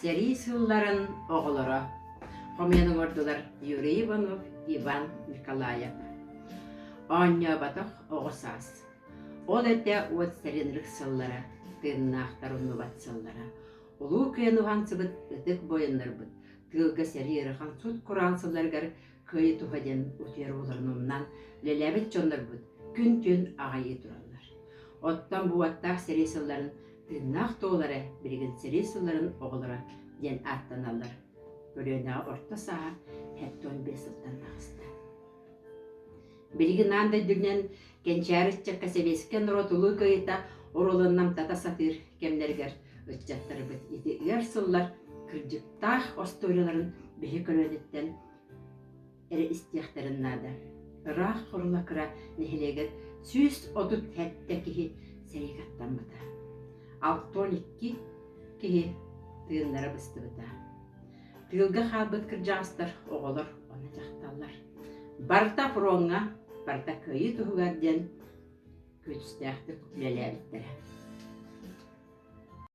Сэрии сылларын оҕолоро хомуйан оҥордулар Юрий Иванов, Иван Николаев. Оонньооботох оҕо саас. Ол этэ уот сэринрик сыллара, тыыннаахтар умнубат сыллара. Улуу кыайан уһансыбыт ытык буойуннарбыт тыылга сэрии ыарахан сут-кураан сылларыгар кыайыы туһа диэн утуйар ууларын умнан үлэлээбит дьоннорбут күн-түүн аҕайыы тураллар. Оттон бу уоттаах сэрии сылларын тыыннаах туолара билигин сэрии сылларын оҕолоро диэн ааттаналлар. Көлүөнэҕэ орто сааһа 75 сылтан таҕыста. Билигин аан дойдунан кэнчээри ыччакка сэбиэскэй норуот улуу кыайыыта оруолун намтата сатыыр кэмнэригэр ыччаттарбыт ити ыар сыллар кырдьыктаах остуоруйаларын биһи көлүөнэттэн эрэ истиэхтэрин наада. Ыраах Хорула кыра нэһилиэгэр 137 киһи сэриигэ аттаммыта. 62 киһи тыыннара быстыбыта. Тыылга хаалбыт кырдьаҕастар, оҕолор уонна дьахталлар. Барыта фроҥҥа, барыта кыайыы туһугар диэн күүстээхтик үлэлээбиттэрэ.